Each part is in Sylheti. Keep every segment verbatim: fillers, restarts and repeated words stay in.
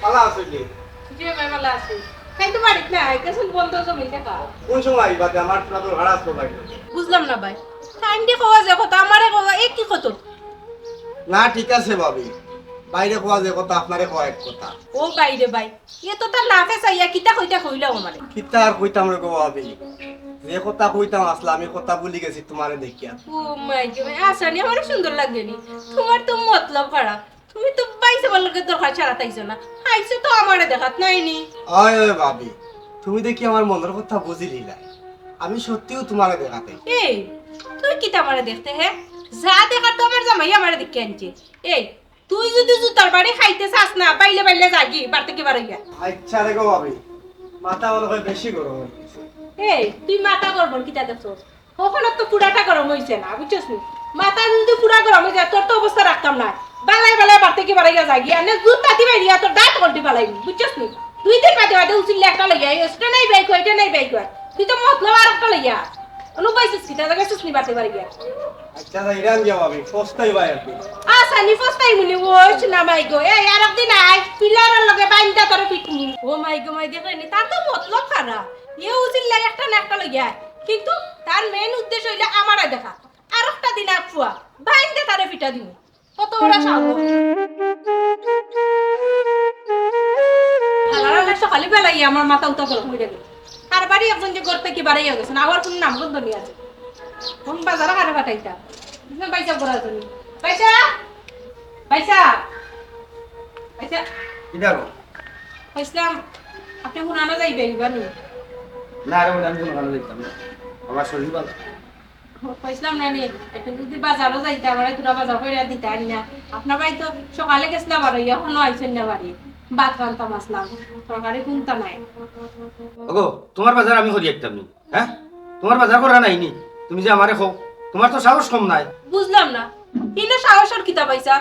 ভালা আছইন নি? জি ভাই, ভালা আছি। তাই তো বাড়িত নাই, আইতাছইন বন্ধ জমিন দেখা। কোন সময় আইবা তে? আমার তো দরকার আছে ভাই। বুঝলাম না ভাই, তাইনরে কওয়া যে কথা, আমারে কওয়া একই কথা। না, ঠিক আছে ভাবি, ভাইরে কওয়া যে কথা, আপনারে কওয়া এক কথা। ও ভাইরে ভাই, এ তো তার নাফে চাইয়া কিতা কইতা কইলাও আমারে। কিতা আর কইতাম রে গো ভাবি, যে কথা কইতাম আছলাম, আমি কথা ভুলি গেছি তোমারে দেখিয়া। ও মাই গো, আচ্ছা নি, আমারও সুন্দর লাগে নি। তোমার তো মতলব খারাপ, তুমি তো ভাইসাবর লগে দরকার ছাড়া আইছো না, আইছো তো আমারে দেখাত, নায় নি? অয়, অয় ভাবি, তুমি দেখি আমার মনর কথা বুঝিলিলায়। আমি সত্যিউ তোমারে দেখাত আইছি। এই, তুই কিতা আমারে দেখতে, হে? যা দেখার তো আমার জামাই আমারে দেখিয়া আনছে। এই, তুই যদি জুতার বাড়ি খাইতে চাস না, বাইলে বাইলে যাগি, বাড়ি থাকি বারইয়া। আচ্ছা রে গো ভাবি, মাথা মনে হয় বেশি গরম অই গেছে। এই, তুই মাথা গরম কিতা দেখছস? অখনো তো পুরাটা গরম অইছে না, বুঝছস নি? মাথা যদি পুরা গরম অই যায়, তোর তো অবস্থা রাখতাম না। বালাই বালাই বাড়ি থাকি বারইয়া যাগি, আর না জুতা দি বাইরিয়া তোর দাঁত কলটি ফালাইমু, বুঝছস নি? দুই দিন বাদে বাদে উচিল্লা একটা লইয়া, এই ওটা নাই বাইক হয়, এটা নাই বাইক হয়। তুই তো মতলব আর একটা লইয়া। অনু পাইছিস কিতা, জায়গা সুসনি বাড়ি থাকি বারইয়া। আচ্ছা, যাইরাম গিয়া ভাবি, পস্তাইবা একদিন। আচ্ছা, নি পস্তাইমু নি, ওই সোনা মাই গো। এই, আর একদিন আয়, পিলারর লগে বাইন্দা তোরে পিটমু। ও মাই গো মাই, দেখলে নি, তার তো মতলব খারাপ। ইয়ে উচিল্লা একটা না একটা লইয়া আয়। কিন্তু তার মেইন উদ্দেশ্য অইলে আমারে দেখা। আর একটা দিন আগ ফুয়া, বাইন্দা তারে পিটা দিমু। কত বড় সাহস। হালার হালার সকালে বেলায় আমার মাথা উতা গরম অই গেল। কার বাড়ি একজন যে ঘর থাকি বারইয়া গেছে না, আবার কোন নাম গন্ধ নিয়ে আছে। কোন বাজারো কারে পাঠাইতা? তুমি বাইসা ঘর আছো নি? বাইসা? বাইসা? বাইসা? কিতা গো? কইছিলাম, আপনে হুনানো যাইবা নি? না রে, আমি হুনানো যাইতাম না। আমার শরীর ভালা না। কইছিলাম না নি, একটু যদি বাজারো যাইতা, আমারে থুড়া বাজার করিয়া দিতা নি না। আপনার ভাই তো সকালে গেছলা বারইয়া, অখনো আইছইন না বাড়ি। ভাত রানতাম আছলাম, তরকারি কুনতা নাই। ওগো, তোমার বাজার আমি করি আইতাম নি, হ্যাঁ? তোমার বাজার করা নাই নি? তুমি যে আমারে কও, তোমার তো সাহস কম নায়। বুঝলাম না, ইনো সাহসর কিতা পাইছা?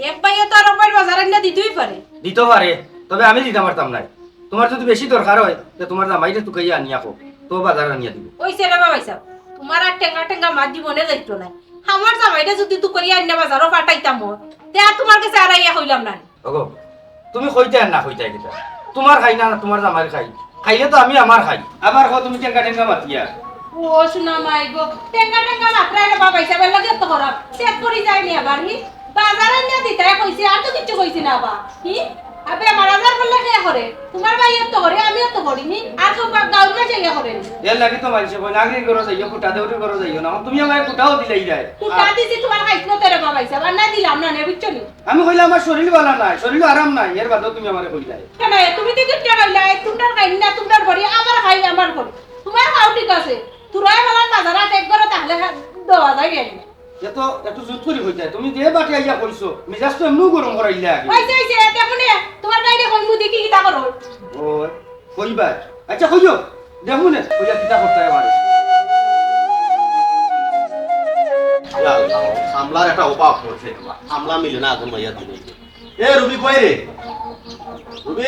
এক ভাইয়ে তো আরক ভাইর বাজার আনিয়া দিতেউ পারে। দিতেউ পারে, তবে আমি দিতাম পারতাম নায়। তোমার যদি বেশি দরকার অয়, তে তোমার জামাইরে তুকাইয়া আনিয়া কও, তে বাজার আনিয়া দিবো। অইছে রে বা ভাইসাব, তোমার আর টেঙ্গা টেঙ্গা মাত জীবনে যাইতো নায়। আমার জামাইরে যদি তুকাইয়া আনিয়া বাজারো পাঠাইতাম অয়, তে আর তোমার গেছে আর আইয়া কইলাম না। ওগো, তুমি কইতায় আর না কইতায় কিতা? তোমার খাই না, তোমার জামাইর খাই? খাইলে তো আমি আমার খাই। আবার কও তুমি টেঙ্গা টেঙ্গা মাতিয়া। ও সোনা মাই গো, টেঙ্গা টেঙ্গা মাতরায় রে বা ভাইসাব, এর লাগি অত খারাপ। পেট ভরি যায় নি আবার, হি? বাজার আনিয়া দিতায় কইছি, আর তো কিচ্ছু কইছি না বা। হি? আবে আমার বাজার করলে কে করে? তোমার ভাইয়ে তো করে, আমিও তো করি, হি? আর তো বা-, গাঁওর মাঝে ইয়া করে। এর লাগি তো মানষে কয়, নাগরিক ঘরো যাইও, কুটা দেউরি ঘরো যাইও না। তুমি আমারে কুটাও দিলাইরায়। কুটা দিছি তোমার খাইছ মতো রে বা ভাইসাব, আর না দিলাম না নে, বুঝছো নি? আমি কইলাম, আমার শরীর ভালা নায়, শরীর আরাম নাই, এর বাদেও তুমি আমারে কইলায়। কেনে? তুমি তো কিচ্ছু কইলায়, তুমরার খাই না, তুমরার করি, আমার খাই, আমার করি। তোমার খাও ঠিক আছে, তোরাই বলার বাজারাত এক ঘরে তাহলে খা-, দেওয়া যায় কেনে? এত, এত জুত করি কইতায়, তুমি যে বাটে আইয়া কইছো, মিজাজ তো এমনেউ গরম করাইলা আগে। অইছে, অইছে, দেখো নে, তোমার বাইরে কইমু দেখি কিতা করো। ও, কইবা? আচ্ছা, কইও। দেখমু নে, কইয়া কিতা করতায় পারে। ইয়া আল্লাহ, কামলার একটা অভাব পড়ছে। কামলা মিলে না, এখন মাইয়া দিনে। এ, রুবি কই রে? রুবি?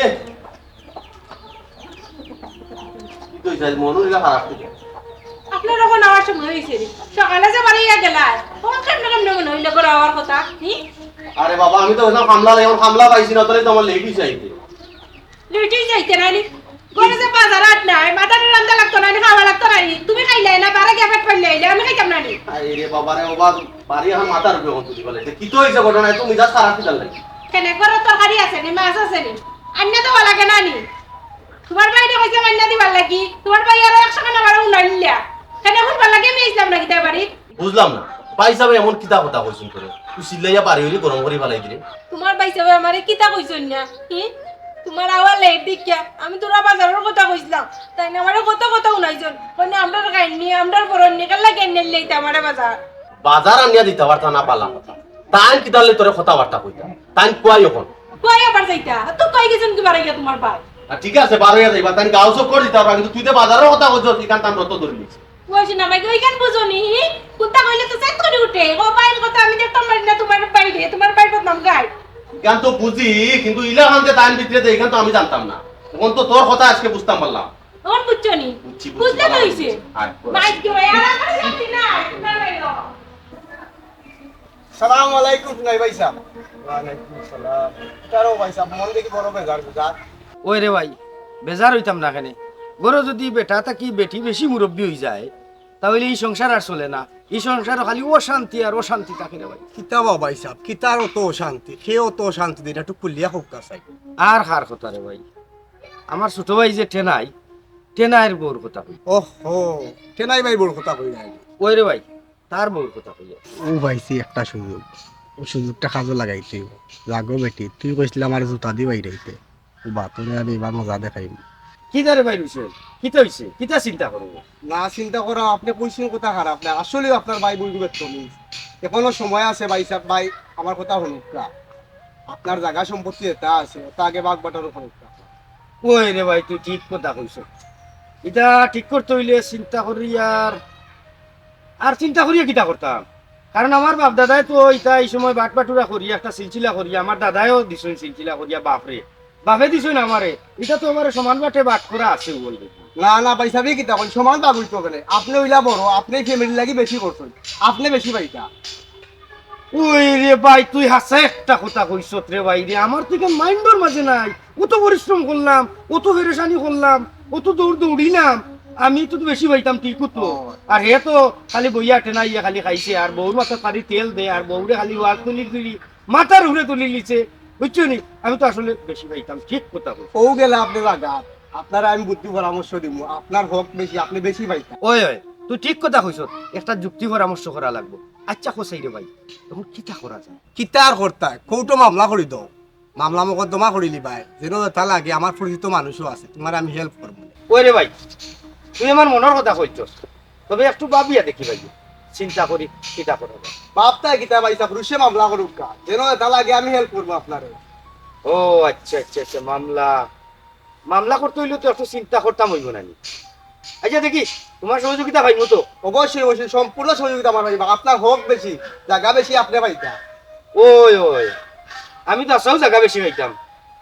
কি কইছ? আজ মনও ইলা খারাপ করি। আপনার অখন আমার সময় অইছে রে। সকালে যে বারইয়া গেলায়, অখন কেমনে কেমনে মনো অইলো ঘরো আওয়ার কথা? হি? আরে বাবা, আমি তো কইছিলাম কামলা নাই, অখন কামলা পাইছি না, তাইলে তো আমার লেট অইছে আইতে। লেট অই যাইতে নায় নি? ঘরো যে বাজার আট নাই, মাথাটা রান্দা লাগতো নায় নি, খাওয়া লাগতো নায় নি? তুমি খাইলায় না, বারে গিয়া পেট ফাইল্লাইলায়, আমি খাইতাম না নি? আরে বাবা রে, ও বাবা, বাড়ি এখন মাথার উপরে অখন তুলি ফেলাইছে। কিতা অইছে ঘটনা? এত মিজাজ খারাপ কিতার লাগি? কেনে, ঘরো তরকারি আছে নি, মাছ আছে নি? আনিয়া দেওয়া লাগে না নি? তোমার ভাইরে কইছিলাম আনিয়া দিবার লাগি, তোমার ভাই আরো একশো খান আমারে উনাইলা। কেনে, অখন ভালা লাগে আমি আইছিলাম না কিতা বাড়ি? বুঝলাম না, ভাইসাবে এমন কিতা কথা কইছইন তোরে? তুই চিল্লাইয়া বাড়ি অইরে গরম করি ফালাই দিরে। তোমার ভাইসাবে আমারে কিতা কইছইন না? হি? তোমার আওয়ার লেট দেখিয়া আমি তোরা বাজারর কথা কইছিলাম। তাইন আমারে কত কথা উনাইছইন। কইন না, আমরার খাইন নি, আমরার ঘরর নি, কেল্লা কেন নিলে ইতা আমারে বাজার? বাজার আনিয়া দিতা পারতা না, ভালা কথা। তাইন কিতার লাগি তোরে কথাবার্তা কইতা? তাইন কই অখন? কই আবার যাইতা? তো কই গেছইন কি বারইয়া তোমার ভাই? আ, ঠিক আছে, বারইয়া যাইবা। তাইন গাঁও চক্কর দিতা পারবা, কিন্তু তুই যে বাজারর কথা কইছস, ইখান তো আমি রত্ত ধরি নিছি। কইছি না ভাই, ওইখান বুঝো নি? কুন্তা কইলে তো চেত করি উঠে। ও ভাইর কথা আমি দেখতাম পারি না, তোমার বাইরে, তোমার বাইরে বদনাম গায়। ইখান তো বুঝি, কিন্তু ইলা খান যে তাইন ভিতরে যে ইখান তো আমি জানতাম না। অখন তো তোর কথা আজকে বুঝতাম পারলাম। অখন বুঝছো নি? বুঝছি, বুঝছি, বুঝলে তো ভালো অইছে। বুঝছি। আয়, বলো। মাইক দিও, আর আমার শান্তি নাই, তোমার বাইরে। সালাম আলাইকুম, সোনাই ভাইসাব। ওয়ালাইকুম সালাম। কিতা রে ভাইসাব, মন দেখি বড় বেজার বেজার। ওই রে ভাই, বেজার অইতাম না কেনে? ঘরো যুদি বেটা থাকি বেটি বেশি মুরব্বি অইযায়, তা অইলে ই সংসার আর চলে না। ই সংসারো খালি অশান্তি আর অশান্তি থাকে রে ভাই। কিতা বা ভাইসাব, কিতার অত অশান্তি? কে অত অশান্তি দেয়? ইটা একটু খুলিয়া কউক্কা চাই। আর কার কথা রে ভাই? আমার ছোট ভাই যে টেনাই, টেনাইর বউর কথা কই। ওহো, টেনাই ভাইর বউর কথা কইরায় নি? ওই রে ভাই, তার বউর কথা কই। অউ পাইছি একটা সুযোগ, অউ সুযোগটা কাজো লাগাইতে অইবো। যা গো বেটি, তুই কইছলে আমারে জুতা দি বাইরাইতে। ও বা, তোরে আমি এবার মজা দেখাইমু। কিতা রে ভাই রুশেল, কিতা অইছে? কিতা চিন্তা করো? না চিন্তা করা, আপনে কইছইন কথা খারাপ না, আসলেউ আপনার ভাই বইন বেত্তমিজ। এখনো সময় আছে ভাইসাব, ভাই আমার কথা হুনউক্কা। আপনার জাগা সম্পত্তি যেতা আছে, ওটা আগে বাগ বাটোয়ারা করউক্কা। ওই রে ভাই, তুই ঠিক কথা কইছস। ইটা ঠিক করতে অইলে চিন্তা করি আর, আর চিন্তা করিয়া কিতা করতাম? কারণ আমার বাপ দাদায় তো ইটা ই সময় বাট বাটুরা করিয়া, একটা সিলসিলা করিয়া, আমার দাদায়ও দিছইন সিলসিলা করিয়া, বাপরে, বাপে দিছইন আমারে, ইটা তো আমারে সমান বাটে বাট করা আছে বলবে। না না ভাইসাব, ই কিতা কইন, সমান বাগ অইতো কেনে? আপনে অইলা বড়, আপনে ফ্যামিলির লাগি বেশি করছইন, আপনে বেশি পাইতা। ওই রে ভাই, তুই হাছা একটা কথা কইছত রে ভাই রে, আমার তো ইখান মাইন্ডর মাঝে নাই। অত পরিশ্রম করলাম, অত পেরেশানি করলাম, অত দৌড় দৌড়িলাম, আমি তো বেশি পাইতাম ঠিকউ তো। ও। আর হে তো খালি বইয়া টেনাইয়া খালি খাইছে, আর বউর মাথাত খালি তেল দে, আর বউরে খালি ওয়াজ তুলি তুলি মাথার উপরে তুলি লিছে, বুঝছো নি? আমি তো আসলে বেশি পাইতাম, ঠিক কথা কইছো। অউ গেলে আপনে জাগাত, আপনারে আমি বুদ্ধি পরামর্শ দিমু, আপনার হক বেশি, আপনে বেশি পাইতা। ওই, ওই, তুই ঠিক কথা কইছস, একটা যুক্তি পরামর্শ করা লাগবো। আচ্ছা, কও চাই রে ভাই, অখন কিতা করা যায়? কিতা আর করতায়, কোর্টো মামলা করি দেও, মামলা মকদ্দমা করিলিবায়, যেন যেতা লাগে, আমার পরিচিত মানুষও আছে, তুমারে আমি হেল্প করমু। ওই রে ভাই, তুই আমার মনর কথা কইছস, তবে একটু ভাবিয়া দেখি ভাই, চিন্তা করি কিতা করা যায়। ভাবতায় কিতা ভাইসাব, রুশে মামলা করউক্কা, যেন যেতা লাগে আমি হেল্প করমু আপনারে। ও আচ্ছা আচ্ছা আচ্ছা, মামলা, মামলা করতে অইলে তো একটু চিন্তা করতাম অইবো না নি? আচ্ছা দেখি, তুমার সহযোগিতা পাইমু তো? অবশ্যই অবশ্যই, সম্পূর্ণ সহযোগিতা আমার পাইবা, আপনার হক বেশি, জাগা বেশি আপনে পাইতা। ওই ওই, আমি তো আছাউ জাগা বেশি পাইতাম,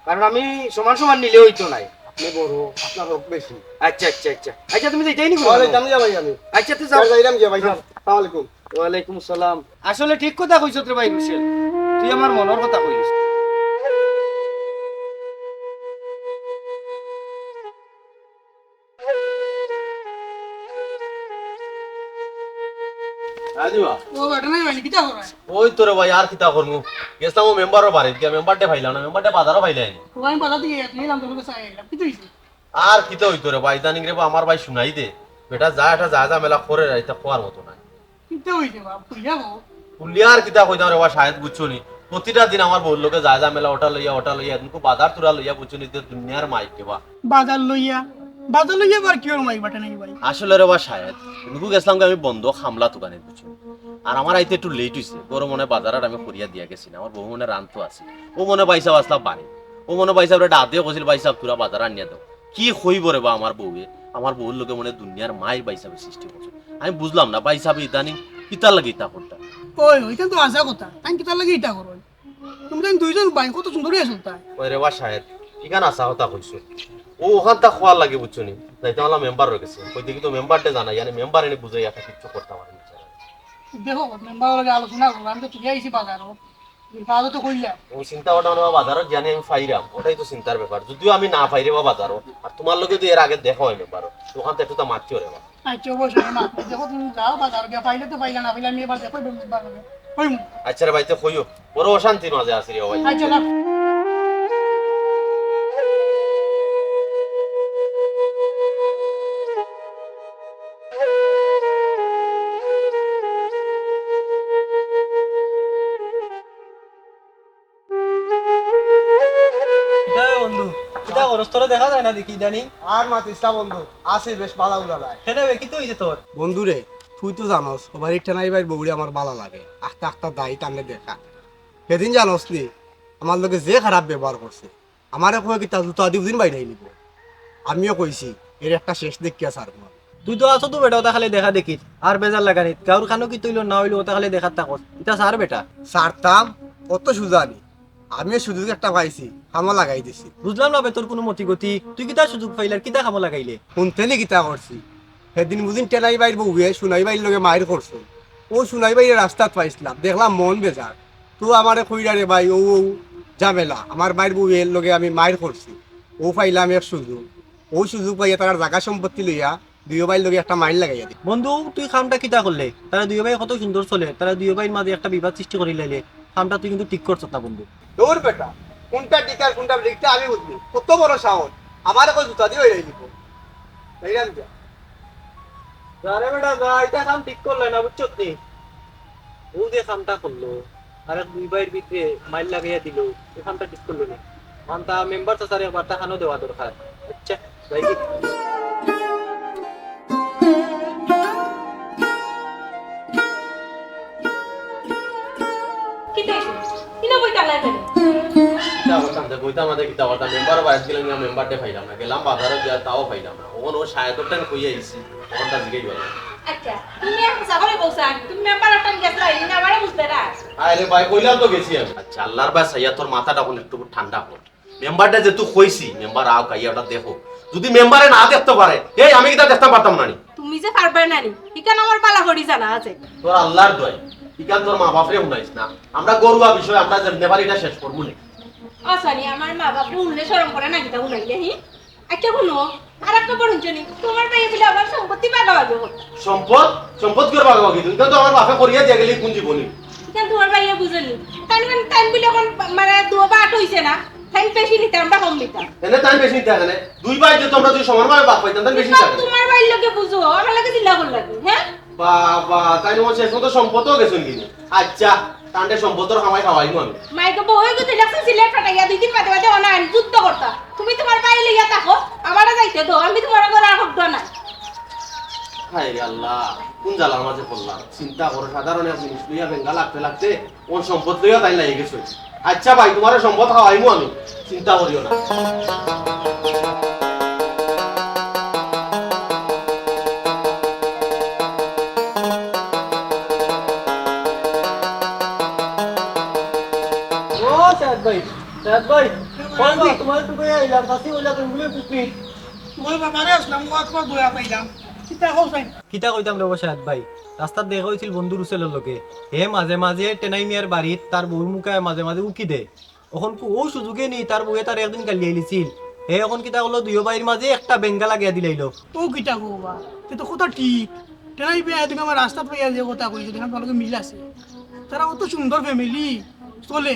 কারণ আমি সমান সমান নিলে অইতো নায়। আপনে বড়, আপনার হক বেশি। আচ্ছা আচ্ছা আচ্ছা আচ্ছা, তুমি যাইতায় নি? আচ্ছা, তে যাও। যাইরাম গিয়া ভাইসাব, আসসালামু আলাইকুম। ওয়ালাইকুম সালাম। আসলে ঠিক কথা কইছত রে ভাই রুশেল, তুই আমার মনর কথা কইছস। রাজু বা। ও বেটা নাই ভাই, কিতা করায়? ওই তো রে ভাই, আর কিতা করমু? গেছলাম অউ মেম্বারর বাড়িত গিয়া, মেম্বাররে পাইলাম না, মেম্বাররে বাজারো পাইলাই না। ও, আমি বাজার থাকি গেছলাম, তোর কাছে আইলাম। কিতা অইছে? আর কিতা অইতো রে ভাই, ইদানিং রে বা আমার ভাই সোনাই দে, বেটা যা একটা যা ঝামেলা করের, ইতা কওয়ার মতো নায়। কিতা অইছে বা? খুলিয়া কও। খুলিয়া আর কিতা কইতাম রে বা শাহেদ, বুঝছো নি? প্রতিটা দিন আমার বউর লগে যা ঝামেলা, ওটা লইয়া, ওটা লইয়া, এদিনকু বাজার তুরা লইয়া, বুঝছো নি, যে দুনিয়ার মাইক রে বা। বাজার লইয়া? বাজার লইয়া আবার কিওর মাইক বেটা নাই ভাই? আসলে রে বা শাহেদ, এদিনকু গেছলাম গি আমি বন্দো খামলা দোকানে, বুঝছো নি? আর আমার আইতে একটু লেট অইছে, ঘরো মনে বাজার আর আমি করিয়া দিয়া গেছি না, আমার বউ মনে রানতো আছে, অউ মনে ভাইসাব আছলা বাড়ি, অউ মনে ভাইসাবরে ডাক দিয়া কইছিল, "ভাইসাব, তুরা বাজার আনিয়া দেও।" কি কইবো রে বা আমার বউয়ে? আমার বউর লগে মনে দুনিয়ার মাইর ভাইসাবে সৃষ্টি করছে। আমি বুঝলাম না, ভাইসাবে ইদানিং কিতার লাগি ইতা করতা। ওই, ওইখান তো হাছা কথা। তাইন কিতার লাগি ইতা করইন? তুমি তাইন দুইজন ভাই কত সুন্দর অইয়া চলতায়। ওই রে বা শাহেদ, ইখান হাছা কথা কইছো। অউ অখানতা কওয়ার লাগি বুঝছো নি? যাইতাম অলা মেম্বারর গেছে। কইতে কি তো মেম্বাররে জানাই, ইয়ানি মেম্বারে নি বুঝাইয়া কিচ্ছু করতা পারে না। দেখো, মেম্বারর লগে আলোচনা করো, আমি তো তুলিয়া আইছি বাজারো। অউ চিন্তা ভাবনা বাজারো জানি আমি পাইরাম, ওটাই তো চিন্তার ব্যাপার। যুদিও আমি না পাই রে বা বাজারো, আর তুমার লগে তো এর আগে দেখা অয় মেম্বারো, অখানতা একটু তা মাতিও রে বা। আচ্ছা, অবশ্যই মাত। দেখো, তুমি যাও বাজারো গিয়া, পাইলে তো পাইলা, না পাইলে আমি এবার দেখো মেম্বারর লগে। আচ্ছা রে ভাই, তে কইও, বড় অশান্তির মাঝে আছি রে ভাই। আচ্ছা, না। কিতা বন্ধু, কিতা করস? তোরে দেখা যায় না দেখি ইদানিং। আর মাতিস না বন্ধু, আছি বেশ ভালা উলা নাই। কেনে বে, কিতা অইছে তোর? বন্ধু রে, তুই তো জানোস, ও বাড়ির টেনাই ভাইর বউরে আমার ভালা লাগে। আখতা আখতা দাই তানে দেখা। হেদিন জানোস নি, আমার লগে যে খারাপ ব্যবহার করছে। আমারে কয় কিতা জুতা দি উদিন বাইরাই নিবো। আমিও কইছি, এর একটা শেষ দেখিয়া ছাড়মু। তুই তো আছো তো বেটা, ওটা খালি দেখা দেখিস। আর বেজার লাগানিত। কাউর কানো কিতা অইলো না অইলো, ওটা খালি দেখাত থাকস। ইটা ছাড় বেটা। ছাড়তাম, অত সুজা নি। আমিও সুযোগ একটা পাইছি, কামো লাগাই দিছি। বুঝলাম না বে তোর কুনু মতি গতি। তুই কিতা সুযোগ পাইলে আর কিতা কামো লাগাইলে? হুনতে নি কিতা করছি? হেদিন বুঝিন টেনাই ভাইর বউয়ে সোনাই ভাইর লগে মাইর করছে। অউ সুনাই ভাইরে রাস্তাত পাইছলাম, দেখলাম মন বেজার। তো আমারে কইরা রে ভাই, অউ, অউ ঝামেলা, আমার ভাইর বউয়ের লগে আমি মাইর করছি, অউ পাইলাম এক সুযোগ, অউ সুযোগ পাইয়া তারার জাগা সম্পত্তি লইয়া দুইও ভাইর লগে একটা মাইর লাগাইয়া দিই। বন্ধু, তুই কামটা কিতা করলে? তারা দুইও ভাই কত সুন্দর চলে, তারা দুইও ভাইর মাঝে একটা বিবাদ সৃষ্টি করিলাইলে, কামটা তুই কিন্তু ঠিক করছত না বন্ধু। দূর বেটা, কোনটা ঠিক আর কোনটা বেঠিক তা আমি বুঝমু। কত বড় সাহস, আমারে কয় জুতা দিয়া বাইড়াই দিবো। বাইড়াই দিবো। যা রে বেটা যা, ইটা কাম ঠিক করলে না, বুঝছত নি? অউ যে কামটা করলো, আর এক দুই ভাইর ভিতরে মাইর লাগাইয়া দিলো, ই কামটা ঠিক করলো না। কারণ তা মেম্বার চাচারে একবার তা কানো দেওয়া দরকার। আচ্ছা, যাই কি? কিতা অইছে? কিলা বইতা নাই কেনে? কিতা করতাম যে বইতাম না, কিতা করতাম? মেম্বারর বাড়িত গেলাম, মেম্বাররে পাইলাম না। গেলাম বাজারো গিয়া, তাও পাইলাম না। অখন অউ সাহেবর টাইম কইয়া আইছি, অখন তা জিগাই পাইলাম না। আচ্ছা, তুমি এক হাছা করি কওছাইন, তুমি মেম্বারর টাইম গেছলায়, ই না আমারে বুঝলে না? আরে ভাই, কইলাম তো গেছি আমি। আচ্ছা, আল্লার বায় চাইয়া তোর মাথাটা অখন একটু ঠান্ডা কর। মেম্বাররে যেহেতু কইছি, মেম্বার আউক, আইয়া ওটা দেখো। যদি মেম্বারে না দেখতো পারে, এই আমি কিতা দেখতাম পারতাম না নি? তুমি যে পারবায় না নি, ইখান আমার ভালা করি জানা আছে। তোর আল্লার দোয়াই, ইখান তোর মা বাপরে হুনাইস না। আমরা ঘরোয়া বিষয়, আমরা যেমনে পারি ইটা শেষ করমু নে। ও সরি, আমার মা বাপরে হুনলে শরম করে না কিতা হুনাইলে, হি? আচ্ছা হুনো, আর একটা খবর হুনছো নি? তুমার ভাইয়ে বুলে আমার সম্পত্তি ভাগাভাগি করতা। সম্পদ? সম্পদ কিওর ভাগাভাগি? তুমি তো আমার বাপে করিয়া দিয়া গেলে কোন জীবনে। ইখান তুমার ভাইয়ে বুঝইন নি। তাইন মানে, তাইন বুলে অখন মানে দুও ভাগ অইছে না, তাইন বেশি নিতা, আমরা কম নিতাম। এনে তাইন বেশি নিতা কেনে? দুই ভাই যে তোমরা দুই সমানভাবে ভাগ পাইতাম, তাইন বেশি নিতা কেনে? তুমার ভাইর লগে বুঝো, আমার লগে চিল্লা করলা নি, হে? বাবা, তাইন অখন শেষ মতো সম্পদও গেছইন কিনা? আচ্ছা, তানরে সম্পদর কামাই খাওয়াইমু আমি। মাইকে বউয়ে কিন্তু লেখছে সিলেট ফাটাইয়া দুই দিন বাদে বাদে অনাইন যুদ্ধ করতা। তুমি তুমার ভাইরে লইয়া থাকো, আমারে যাইতে দেও, আমি তুমার লগে আর করতাম না। হায় রে আল্লাহ, কোন জ্বালার মাঝে পড়লাম। চিন্তা করো, সাধারণ এক জিনিস লইয়া বেঙ্গা লাগতে লাগতে অউ সম্পদ লইয়া তাইন লাগি গেছইন। আচ্ছা ভাই, তুমারে সম্পদ খাওয়াইমু আমি, চিন্তা করিও না। ও সাদ ভাই, সাদ ভাই, ও ভাই। তুমারে তো কইয়া আইলাম, চাচি কইলা তুমি বুলে কুপিত। ওই বাবারে আসলাম, ও আতমা দয়া পাইলাম। কিতা কও চাই? কিতা কইতাম রে ও সাদ ভাই, রাস্তাত দেখা অইছিল বন্ধু রুসেলর লগে। হে মাঝে মাঝে টেনাই মিয়ার বাড়িত তার বউর মুখে মাঝে মাঝে উকি দে। অখন কু-, অউ সুযোগে নি তার বউয়ে তারে একদিন গালিয়া দিছিল। হে অখন কিতা করলো, দুইও ভাইর মাঝে একটা বেঙ্গা লাগাইয়া দিলাইলো। ও কিতা গো বা, তে তো কথা ঠিক। টেনাই মিয়া এদিকে আমার রাস্তাত পাইয়া যে কথা কইছে, দেখলাম তার লগে মিল আছে। তারা অত সুন্দর family চলে।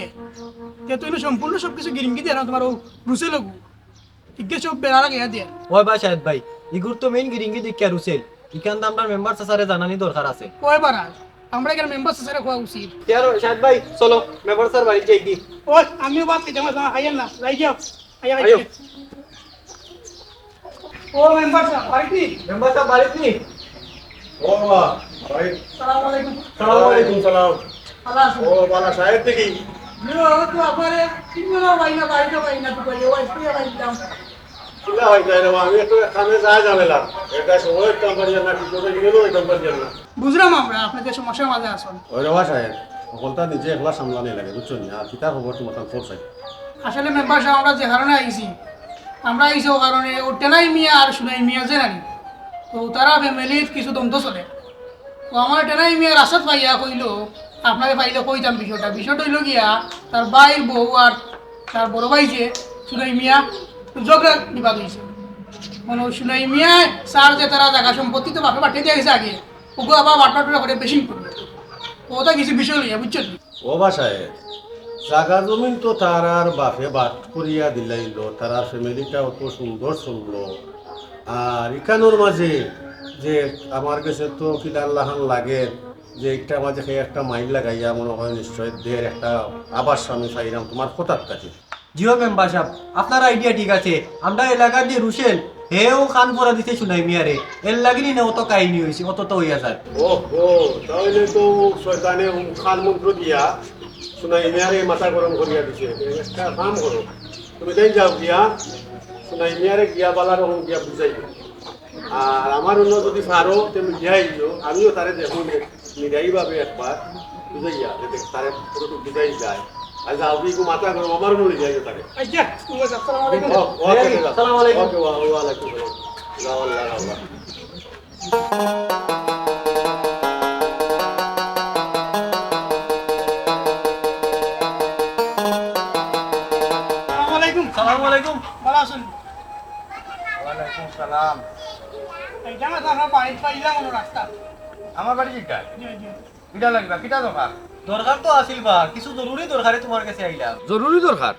তে তো ইনো সম্পূর্ণ সবকিছু গিরিঙ্গি দিয়া না তুমার অউ রুসেল অগু। ইগে সব বেড়া লাগাইয়া দিয়া। ওই বা সাদ ভাই, ইগুর তো main গিরিঙ্গি দেখিয়া রুসেল। ইখান তো আমরার মেম্বার চাচারে জানানি দরকার আছে। ওই বারা, আমরা ইখান মেম্বার চাচারে কওয়া উচিত। ইয়ার সাদ ভাই, চলো, মেম্বার চাচার বাড়িত যাই কি? ওই, আমিও ভাত খাইতাম, আইয়ার না, যাই যাও। আইয়া, আইও। ও মেম্বার সাব, বাড়িত নি? মেম্বার সাব, বাড়িত নি? ও বাবা, ভাই। সালাম আলাইকুম। সালাম আলাইকুম। সালাম। ভালা আছইন? ও, ভালা, সাহেব দেখি। জি, ও তো আমারে চিনলো না, ভাই না, বাড়িত পাই না, তো কই, ও আইছে, ভাই, দাম। কিলা ভাই, তাই রে, আমি একটু কামে যাই ঝামেলা। এটা সময় কাম পারি না, ঠিক মতো গেলেও কাম পারি না। বুঝলাম আমরা, আপনি যে সমস্যার মাঝে আছেন। ওই রে বা সাহেব, সকলটা নিজে একলা সামলানি লাগে, বুঝছো নি? আর কিতা খবর তোমার খবর চাই? আসলে মেম্বার সাব, আমরা যে কারণে আইছি, আমরা আইছি ও কারণে, ও টেনাই মিয়া আর সুনাই মিয়া যে নানি, তো তারা family-ত কিছু দ্বন্দ্ব চলে। তো আমার টেনাই মিয়া রাস্তাত পাইয়া কইলো, আপনারে পাইলে কইতাম বিষয়টা। বিষয়টা অইলো গিয়া, তার ভাইর বউ আর তার বড় ভাই যে সুনাই মিয়া, তো ঝগড়া বিবাদ অইছে। মানে, সুনাই মিয়া, স্যার যে তারা জাগা সম্পত্তি তো বাপে পাঠিয়ে দিয়ে গেছে আগে, ওগু আবার বাটপাট করে বেশি করবে। ওটা কিছু বিষয় লইয়া, বুঝছো নি? ও বা সাহেব, জাগা জমিন তো তারার বাপে বাট করিয়া দিলাইলো, তারার family-টা অত সুন্দর চললো। আর ইখানোর মাঝে যে আমার গেছে তো কিলান লাখান লাগে, যে একটা মাঝে খেয়ে একটা মাইর লাগাইয়া মনে হয় নিশ্চয় দের একটা আবার স্বামী চাইলাম তোমার কথার কাছে। জি অয় মেম্বার সাব, আপনার idea ঠিক আছে। আমরা এলাকার যে রুশেল, হেও কান পরা দিছে সুনাই মিয়ারে। এর লাগি নি না অত কাহিনী অইছে, অত তো অইয়া যায়। ওহো, তাইলে তো শয়তানে কান মন্ত্র দিয়া সুনাই মিয়ারে মাথা গরম করিয়া দিছে। একটা কাম করো, তুমি তাই যাও গিয়া, সুনাই মিয়ারে গিয়া বালা রকম গিয়া বুঝাই দিও। আর আমার অন্য যদি পারো, তে লইয়া আইও, আমিও তারে দেখমু নে। নিরাই ভাবে একবার বুঝাইয়া, যাতে তারে পুরোটুক বুঝাই যায়। আর যাও, তুই একটু মাথা গরম, আমার মনে যায় তারে। আচ্ছা, ঠিক আছে, আসসালামু আলাইকুম। ও, ওকে, ঠিক আছে। আসসালামু আলাইকুম। ওকে, ওয়া-, ওয়ালাইকুম সালাম। যাও, আল্লাহ, আল্লাহ। আসুন। ওয়ালাইকুম সালাম। এইটা না তো আমরা বাড়ির পাইলাম কোনো রাস্তা। আমার বাড়ি কিটা? জি, জি। কিটা লাগবা? কিটা দরকার? দরকার তো আছিল বা, কিছু জরুরি দরকারে তোমার কাছে আইলাম। জরুরি দরকার?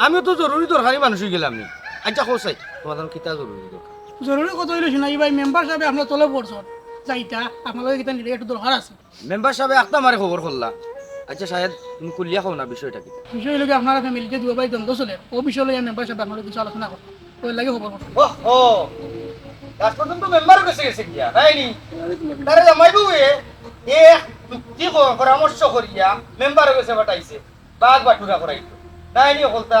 আমিও তো জরুরি দরকারি মানুষ অই গেলাম নি। আচ্ছা, কও চাই, তোমার কিতা জরুরি দরকার? জরুরি কথা অইলো, সোনাই ভাই, মেম্বার সাবে আপনার তলে পড়ছইন, যাইতা, আপনার লগে কিতা নিলে একটু দরকার আছে। মেম্বার সাবে একটা আমারে খবর করলা। আচ্ছা সাহেব, তুমি খুলিয়া কও না বিষয়টা কিতা? বিষয় অইলো কি, আপনার ফ্যামিলিতে দুই ভাই দ্বন্দ্ব চলে, ও বিষয় লইয়া মেম্বার সাবে আপনার লগে কিছু আলোচনা করতা, ওর লাগি খবর করছি। ওহো, লাস্ট পর্যন্ত মেম্বার গেছে গেছে গিয়া, তাই নি? তারে জামাই বউয়ে এক যুক্তি ক-, পরামর্শ করিয়া মেম্বার গেছে পাঠাইছে, বাঘ বাটুরা করাইতো, তাই নি? হকলতা।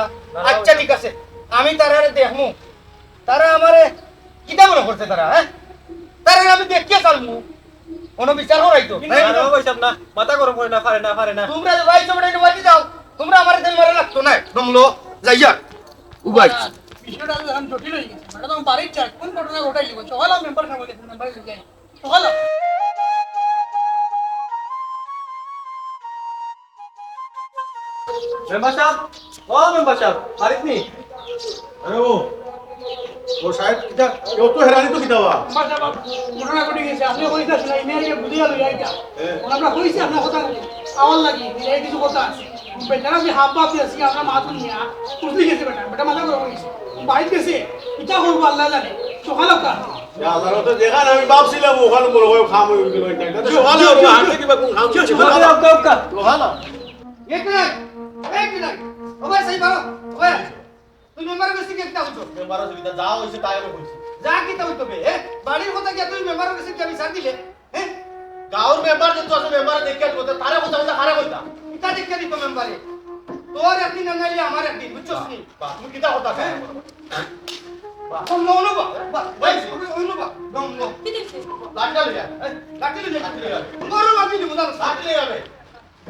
আচ্ছা, ঠিক আছে, আমি তারারে দেখমু। তারা আমারে কিতা মনে করছে তারা, হ্যাঁ? তারা আমি দেখিয়া চালমু, কোনো বিচার করাইতো। কিন্তু তাই না? আরে ভাই সাহেব না, মাথা গরম করে না, পারে না, পারে না। তোমরা যে ভাই সাহেব এটা বাজি যাও, তোমরা আমার দিল মারা লাগতো না, দমলো, যাইয়া। উবাই। বিষয়টা তো এখন জটিল হয়ে গেছে। ম্যাডাম, আমি বাড়ির চাই, কোন ঘটনা ঘটাইলি বলছো? হলো মেম্বার সাহেব বলে, মেম্বার সাহেব যাই। হলো। মেম্বার সাহেব, ও মেম্বার সাহেব, বাড়িত নি? আরে ও, ও সাহেব, কিতা, কেউ তো হেরানি তো কিতা বা? মেম্বার সাহেব, ঘটনা ঘটে গেছে, আপনি কইতা শুনাই, মেয়েকে বুঝিয়া লইয়া আইতা। হ্যাঁ। আমরা কইছি আপনার কথা মতো, আমার লাগি, এই কিছু কথা আছে। বেটারা যে হাফ বাপ আছে, আমরা মা তো নিয়া, বুঝলি গেছে বেটা, বেটা মাথা গরম হয়ে গেছে। বাড়িত গেছে, কিতা করবো আল্লাহ জানে, সকাল আপনার। ইয়া আল্লাহ, তো যেখানে আমি ভাবছিলাম, ওখানে মনে হয় খাম হয়ে গেল, এটা। এটা তো সকালে হবে, আনতে কিবা কোন খাম হচ্ছে? সকালে হবে, হবে, হবে। ওখানে। এক মিনিট, এক মিনিট। ও ভাই, সেই বাবা, ও ভাই, তুই মেম্বারের কাছে গিয়ে কিতা বলছো? মেম্বারের কাছে কিতা যা হইছে, তাই আমি কইছি। যা কিতা হইতো বে, এ? বাড়ির কথা গিয়া তুই মেম্বারের কাছে গিয়া বিচার দিলে, হ্যাঁ? গাঁওর মেম্বার যত আছে, মেম্বারে দেখিয়া দিব, তে তারে কথা বলতে কারে কইতা? কিতা দেখিয়া দিব মেম্বারে? তোর একদিন না নাইলে আমার একদিন, বুঝছস নি? বাহ, তুমি কিতা কথা হ্যাঁ? কও? বাহ। কম না হলো বা? বাহ, ভাই, ওই, ওই হলো বা? দম, দম। কি দেখছিস? লাঠি লইয়া, এই, লাঠি লইয়া, লাঠি লইয়া। বড় লাঠি দিব, জানো? লাঠি লইয়া বে।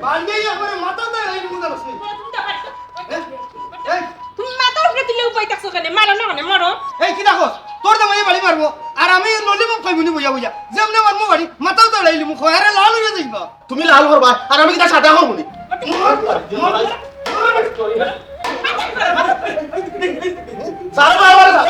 বান্ধে একবারে মাথা তো এই দিব, জানো? তুমি তো পারছো। এই, এই। তুমি মাথার উপরে তুলে উপায় থাকছো কেন? মারো না কেন? মারো। এই, কি দেখো? তোর জামাই বাড়ি মারবো, আর আমি ললিপপ খাইবো নি বইয়া বইয়া। যেমনে মারমু বাড়ি, মাথাও তো এড়াইলি মুখ, আরে লাল হইয়া যাইবা। তুমি লাল করবা, আর আমি কিতা সাদা করবো নি? স্যার, বাবা, বাবা, স্যার।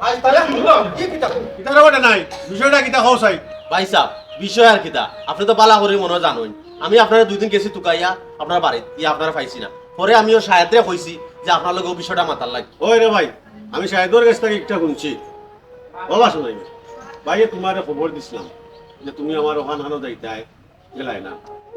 আজ তাহলে শুনলাম। কি কিতা? কিতার ওটা নাই, বিষয়টা কিতা কও চাই? ভাই সাহেব, বিষয় আর কিতা? আপনি তো বালা করি মনে জানইন। আমি আপনারে দুই দিন গেছি তুকাইয়া, আপনার বাড়িত, ইয়া আপনারে পাইছি না। পরে আমিও শাহেদরে কইছি যে আপনার লগে ও বিষয়টা মাতার লাগি। ওই রে ভাই, আমি শাহেদর কাছ থেকে একটা শুনছি। বাবা শুনাই, ভাইয়ে তোমারে খবর দিছিলাম যে তুমি আমার ওখান হানো যাইতায়, গেলায় না।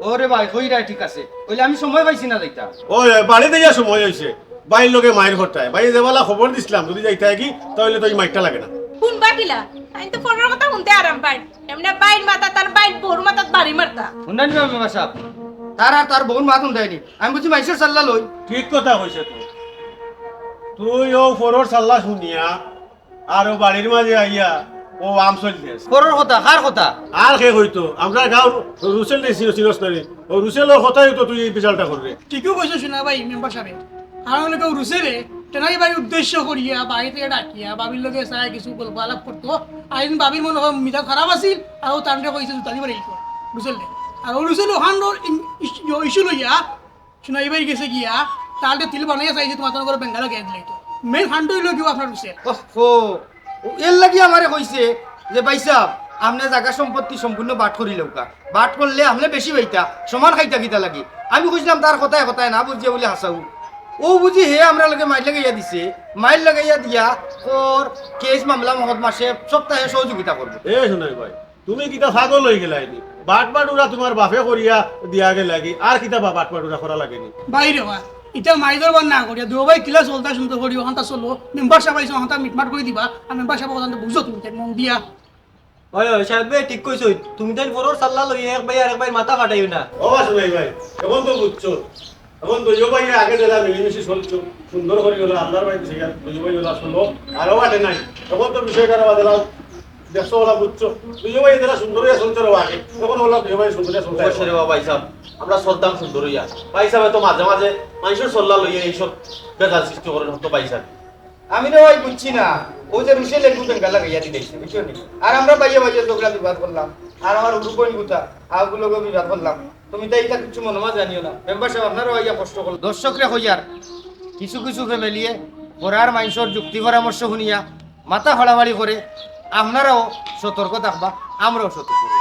ওরে ভাই, কইরায় ঠিক আছে, কইলে আমি সময় পাইছি না যাইতা। ওই, ওই, বাড়িত যাইয়া সময় হইছে, ভাইর লগে মাইর করতায়। ভাইয়ে যেবালা খবর দিছিলাম, যদি যাইতায় কি, তাহলে তো এই মাইরটা লাগে না। কোন বাকিলা? আমি তো ফোনের কথা শুনতে আরাম পাই। এমনি বাইর মাথা তার বাইর বউর মাথাত বাড়ি মারতা। শুনলেন না মেম্বার সাহেব? তার আর তার বউর মাত শুনতায় নি। আমি বুঝি মাইনষর সাল্লা লই। ঠিক কথা কইছে তো। তুই ও ফরর সাল্লা শুনিয়া আর ও বাড়ির মাঝে আইয়া ও আম চল দেস। ফরর কথা, কার কথা? আর কে কইতো? আমরা গাঁওর রুসেল দেশি চিনস না রে। ও রুসেলর কথাই তো তুই এই বিশালটা করবে। ঠিকই কইছো শুনা ভাই মেম্বার সাহেব। কারণ হলো কেউ রুসেলে তেনাই ভাই উদ্দেশ্য করিয়া বাড়ি থেকে ডাকিয়া বাবির লগে চায় কিছু গল্প আলাপ করতো। আর এদিন বাবির মনে হয় মিজাজ খারাপ আছিল, আর ও তানরে কইছে জুতা দিবার এই কর, রুসেল রে। আর ও রুসেল ওখান ইস্যু লইয়া সোনাই ভাই গেছে গিয়া, তালটা তিল বানাইয়া চাইছে তোমার তখন করে বেঙ্গালা গেয়ে দিলে তো। মেইন ফান্ড হইলো কেউ আপনার রুসেল। ওহো, ও এর লাগি আমারে কইছে যে, "ভাই সাহেব, আপনি জাগা সম্পত্তি সম্পূর্ণ বাট করি লউকা। বাট করলে আপনি বেশি পাইতা, সমান খাইতা কিতা লাগি?" আমি কইছিলাম, "তার কথায় কথায় না বুঝিয়া বলে হাসাউ।" ও বুঝি হে আমরা লগে মাইর লাগাইয়া দিছে, মাইর লাগাইয়া দিয়া কর, কেস মামলা মকদ্দমা সে সপ্তাহে সহযোগিতা করবো। এ সোনাই ভাই, তুমি কিতা পাগল হয়ে গেলায় নি? বাট বাটুরা তোমার বাপে করিয়া দিয়া গেলা কি? আর কিতা বা বাট বাটুরা করা লাগে নি? বাইরে বা, ইটা মাইদর বার না করিয়া, দুই ভাই কিলা চলতা সুন্দর করি, ওখানটা চলো, মেম্বার সাহেব আইসো, ওখানটা মিটমাট করে দিবা, আর মেম্বার সাহেব ওখানটা বুঝো তুমি, তাই মন দিয়া। ওই, ওই, সাহেব ভাই, ঠিক কইছো, তুমি তাই বড় সাল্লা লইয়া এক ভাই আর এক ভাই মাথা ফাটাইও না। ও বাসু ভাই ভাই, এখন তো বুঝছো, এখন দুইও ভাই আগে যেলা মিলিমিশি চলছো, সুন্দর করে গেলো, আপনার ভাই দুইও ভাই ওলা শুনলো, আরো আটে নাই। এখন তো বিষয়টা আরো বাদলাও, দেখছো ওলা বুঝছো, দুইও ভাই যেলা সুন্দর হয়ে চলছে রে আগে, এখন ওলা দুইও ভাই সুন্দর হয়ে চলছে। অবশ্যই রে বাবা, ভাই সাহেব, আমরা চলতাম সুন্দর হইয়া। ভাই সাহেব তো মাঝে মাঝে মানুষের সল্লা লইয়া এইসব বেজার সৃষ্টি করেন হতো ভাই সাহেব। আমি না ভাই বুঝছি না, ও যে রুশে লেবু বেঙ্গা লাগাইয়া দিতেছে, বুঝছো নি? আর আমরা ভাইয়া ভাইয়া ঝগড়া বিবাদ করলাম, আর আমার উরুপন গুতা, আগুলোকে বিবাদ করলাম। তুমি তাই এটা কিছু মনে মা জানিও না। মেম্বার সাহেব, আপনারাও আইয়া কষ্ট করলেন। দর্শকরে কইয়ার, কিছু কিছু ফ্যামিলিয়ে পরার মানষর যুক্তি পরামর্শ হুনিয়া মাথা ফাড়াফাড়ি করে। আপনারাও সতর্ক থাকবা, আমরাও সতর্ক।